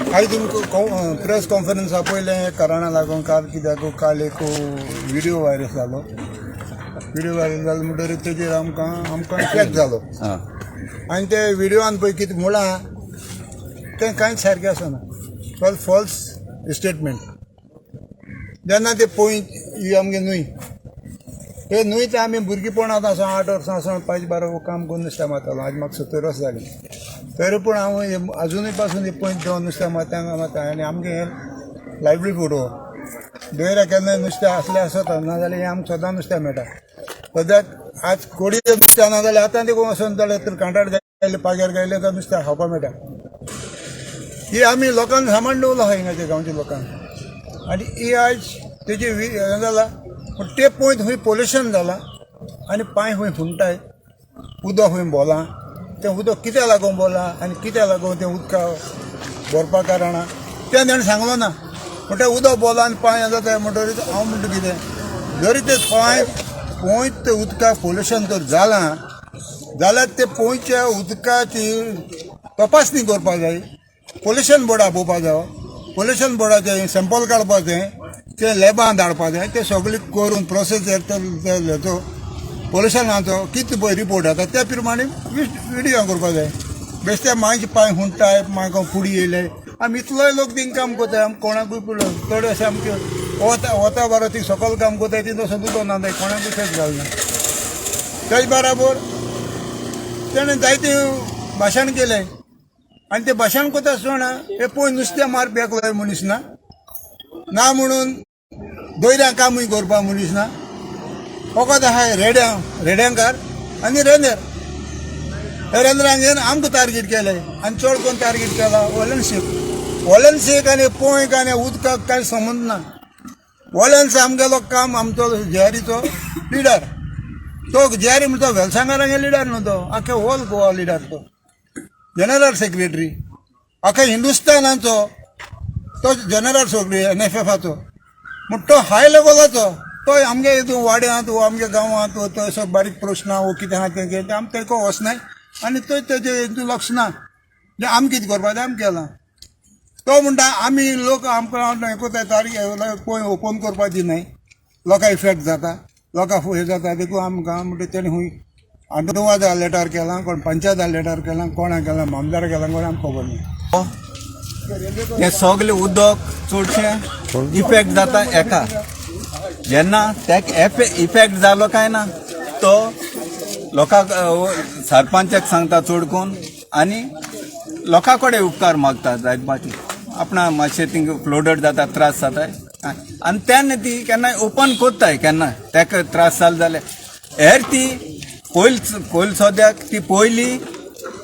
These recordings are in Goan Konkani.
आयज तुमकां प्रेस कॉन्फरन्स आपयलें कारणा लागून काल कित्याक काल एक व्हिडिओ व्हायरल जालो. व्हिडिओ व्हायरल जालो म्हणटकीर तेजेर आमकां आमकां इफेक्ट जालो आनी ते व्हिडियोन पळय कितें म्हळां तें कांयच सारकें आसना, सगळें फॉल्स स्टेटमेंट. जेन्ना ते पळय ही आमगे न्हंय, हे न्हंय ते आमी भुरगेपणांत आसा 8 वर्सां आसा पांच बारा काम करून नुस्तें मारतालो. आज म्हाका 70 वर्सां जालीं, तरी पूण हांव हे अजुनूय पासून हे पळयत देंवन नुस्तें मारता, हांगा मारता. आनी आमगे हें लायवलीहूड हो दर्या. केन्नाय नुस्तें आसलें आसता, नाजाल्यार हें आमकां सदां नुस्तें मेळटा. सद्याक आज कोडये नुस्तें ना जाल्यार आतां ते वचोन जाल्यार तर कांटाळ गायले, पाग्यार गायले तर नुस्तें खावपाक मेळटा. ही आमी लोकांक सामान दवरलो आहा हिंगाच्या गांवच्या लोकांक. आनी ही आयज तेजी हें जाला, पूण ते पळयत खंय पोल्युशन जालां आनी पांय खंय फुंटाय, उदक खंय बोलां. तें उदक कित्याक लागून बोलां आनी कित्याक लागून तें उदका भरपा कारणां तें ताणें सांगलो ना. पूण तें उदक बोलां आनी पांय जाता म्हणटकीर हांव म्हणटा कितें, जरी तें पांय पळयत तें उदकाक पोल्युशन जर जालां जाल्यार ते पोंयच्या उदकाची तपासणी करपाक जाय. पोल्युशन बोर्ड आपोवपा जाय, पोल्युशन बोर्डाचें सॅम्पल काडपाचें, तें लॅबान धाडपा जाय. तें सगळें करून प्रोसेस हेचो पोल्युशनाचो कितें पळय रिपोर्ट येता त्या प्रमाणे विडियो करपा जाय. बेश्टे मांयचे पांय हुंटाय, मागीर फुडी येयले. आमी इतलोय लोक थिंग काम करताय, आमी कोणाकूय पळय चड अशें आमचे वता वता बरो ती सकयल काम करताय, ती तसो दुखो ना जाय, कोणाकूय फेस घालना. तेज बराबर तेणें जायते भाशण केलें आनी ते भाशण करता आसतना हे पळय नुस्तें मारपी एकलोय मनीस ना, ना म्हणून दर्या कामूय करपा मनीस ना. फकत आहा रेड्यां, रेड्यांकार आनी रेंदेर. हे रेंदेरांक येवन आमकां टार्गेट केलें आनी चड कोण टार्गेट केला वॉलन्सीक. वॉलन्सीक आनी पोंयक आनी उदकाक कांय संबंद ना. वॉलन्स आमगेलो काम, आमचो जिआरीचो लिडर तो. जिआरी म्हणटा वेलसांगारांगे लिडर न्हू तो, आख्खे होल गोवा लिडर तो, जनरल सेक्रेटरी आख्या हिंदुस्तानाचो तो जनरल सेक्रेटरी एनएफएफाचो. म्हण तो हाय लेवलाचो तो आमगे हितून वाड्यांत वो आमगे गांवांत वो तो असो बारीक प्रश्न वो कितें आहा तें कितें आमी तेका वचनाय आनी तो तेजे हितून लक्ष ना. जें आमी कितें करपाक जाय आमी केलां. तो म्हणटा आमी लोक आमकां हें करता, तारीख पळय ओपन करपाक दिनाय, लोकांक इफेक्ट जाता, लोकांक हें जाता, देखून आमकां म्हणटा तेणी खूंय आंदोवाजा लेटर केलां, कोण पंचायता लेटर केलां, कोणा केलां, मामदार केलां, कोण आमकां खबर ना. हें सगळें उदक चडशें इफेक्ट जाता एका जेन्ना तेका इफेक्ट जालो काय ना, तो लोकांक सरपंचाक सांगता चड करून आनी लोकां कडेन उपकार मागता जायत आपणा मातशें थिंग फ्लोडड जाता, त्रास जाता. आनी तेन्ना ती केन्नाय ओपन कोत्ताय, केन्ना तेका त्रास जाले जाल्यार. हेर ती पयल पयल सद्याक ती पयली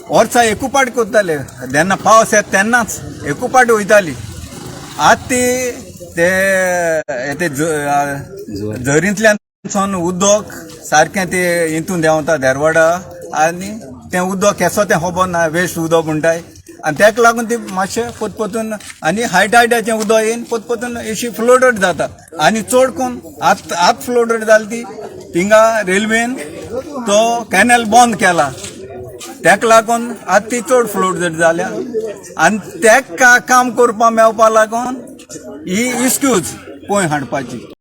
वर्सा एकूपाट करताले, जेन्ना पावस येता तेन्नाच एकूपाट वयताली. आतां ती ते ते झरींतल्यान सोन उदक सारकें ते हितून देंवता देरवाडा आनी तें उदक केसो तें खबर ना, वेस्ट उदक म्हणटाय. आनी तेका लागून ती मातशें पोतपोतून आनी हाय टायडाचें उदक येवन पोतपोतून अशी फ्लोडड जाता. आनी चड करून आत आत फ्लोडड जाली ती थिंगा रेल्वेन तो कॅनल बंद केला, तेका लागून आतां ती चड फ्लोडड जाल्या. आनी तेका काम करपा मेळपा लागून ही इस्क्यूज पळय हाडपाची.